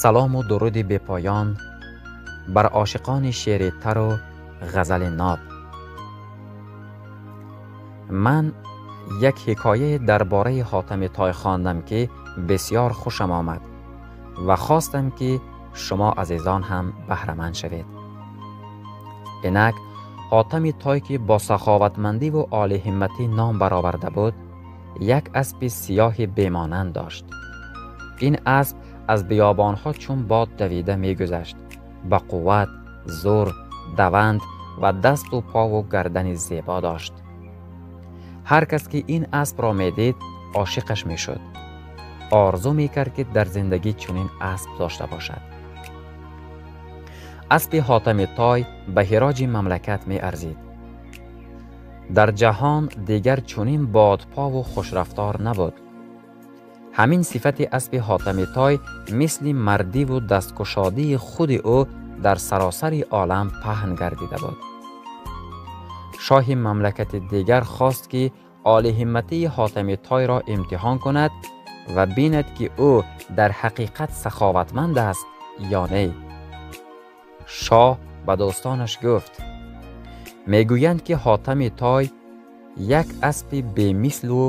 Салому дуруди бепоён бар ошиқони шеъри тару ғазали ноб. Ман як ҳикояе дар бораи Ҳотами Той хондам, ки бисёр хушам омад ва хостам, ки шумо азизон ҳам баҳраманд шавед. Инак Ҳотами Той, ки бо саховатмандиву олиҳимматӣ ном бароварда буд, як аспи сиёҳи бемонанд дошт. Ин асп аз биёбонҳо чун бод давида мегузашт. Ба қувват, зӯр, даванд ва дасту пову гардани зебо дошт. Ҳар кас ки ин аспро медид, ошиқаш мешуд. Орзу мекард, ки дар зиндагӣ чунин асп дошта бошад. Аспи Ҳотами Той ба ҳироҷи мамлакат меарзид. Дар ҷаҳон дигар чунин бодпову хушрафтор набуд. Ҳамин сифати аспи Ҳотами Той мисли мардиву дасткушодии худи ӯ дар саросари олам паҳн гардида буд. Шоҳи мамлакати дигар хост, ки олиҳимматии Ҳотами Тойро имтиҳон кунад ва бинад, ки ӯ дар ҳақиқат саховатманд аст ё не. Шоҳ ба дӯстонаш гуфт: мегӯянд, ки Ҳотами Той як аспи бемислу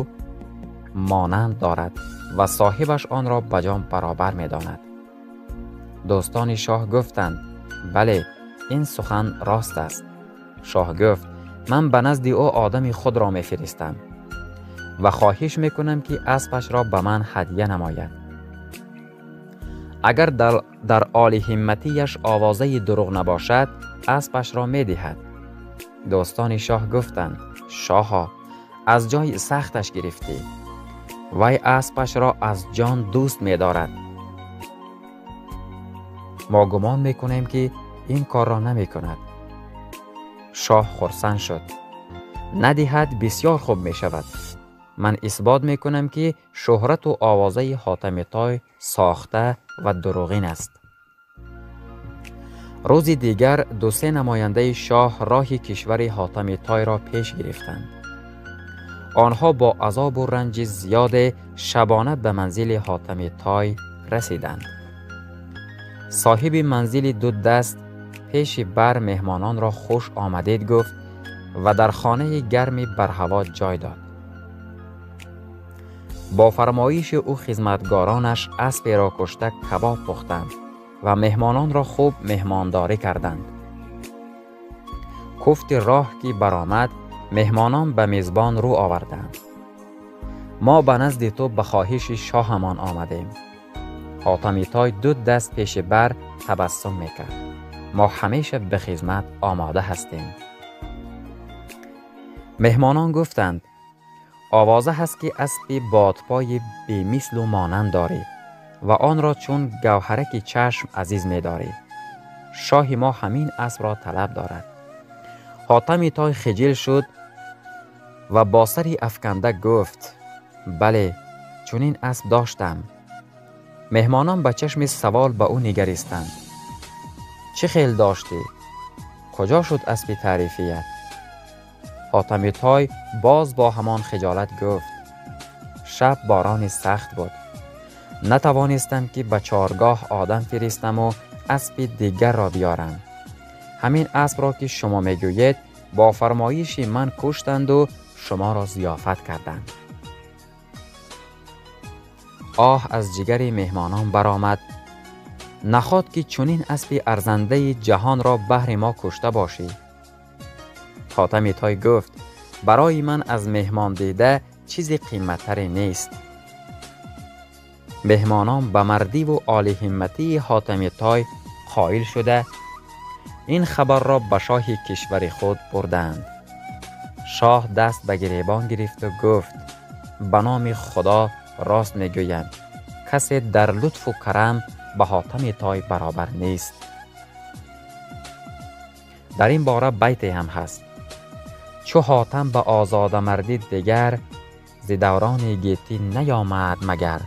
монанд дорад ва соҳибаш онро ба ҷон баробар медонад. Дӯстони шоҳ гуфтанд: бале, ин сухан рост аст. Шоҳ гуфт: ман ба назди ӯ одами худро мефиристам ва хоҳиш мекунам, ки аспашро ба ман ҳадя намояд. Агар дар олиҳимматияш овозаи дурӯғ набошад, аспашро медиҳад. Дӯстони шоҳ гуфтанд: шоҳо, аз ҷои сахташ гирифтӣ. Вай аспашро аз ҷон дӯст медорад. Мо гумон мекунем, ки ин корро намекунад. Шоҳ хурсанд шуд. Надиҳад, бисёр хуб мешавад. Ман исбот мекунам, ки шӯҳрату овозаи Ҳотами Той сохта ва дурӯғин аст. Рӯзи дигар ду-се намояндаи шоҳ роҳи кишвари Ҳотами Тойро пеш гирифтанд. Онҳо бо азобу ранҷи зиёде шабона ба манзили Ҳотами Той расиданд. Соҳиби манзили ду даст пеши бар меҳмононро хуш омадед гуфт ва дар хонаи гарми барҳаво ҷой дод. Бо фармоиши ӯ хизматгоронаш асперо кушта кабоб пухтанд ва меҳмононро хуб меҳмондорӣ карданд. Куфти роҳ ки баромад, меҳмонон ба мезбон рӯ оварданд. Мо ба назди ту ба хоҳиши шоҳамон омадем. Ҳотами Той ду даст пеши бар табассум мекард. Мо ҳамеша ба хизмат омода ҳастем. Меҳмонон гуфтанд: овоза ҳаст, ки аспи бодпои бемислу монанд дорӣ ва онро чун гавҳараки чашм азиз медорӣ. Шоҳи мо ҳамин аспро талаб дорад. Ҳотами Той хиҷил шуд ва бо сари афканда гуфт: бале, чунин асп доштам. Меҳмонон ба чашми савол ба ӯ нигаристанд. Чӣ хел доштӣ? Куҷо шуд аспи таърифият? Ҳотами Той боз бо ҳамон хиҷолат гуфт: шаб борони сахт буд. Натавонистам, ки ба чоргоҳ одам фиристаму аспи дигарро биёрам. Ҳамин аспро, ки шумо мегӯед, бо фармоиши ман куштанду шуморо зиёфат карданд. Оҳ аз ҷигари меҳмонон баромад. Наход ки чунин аспи арзандаи ҷаҳонро баҳри мо кушта бошӣ. Ҳотами Той гуфт: барои ман аз меҳмон дида чизи қиматтаре нест. Меҳмонон ба мардиву олиҳимматии Ҳотами Той қоил шуда, ин хабарро ба шоҳи кишвари худ бурданд. Шоҳ даст ба гиребон гирифту гуфт: ба номи Худо рост мегӯям, касе дар лутфу карам ба Ҳотами Той баробар нест. Дар ин бора байте ҳам ҳаст: чу Ҳотам ба озодамардӣ дигар, зи даврони гетӣ наёмад магар.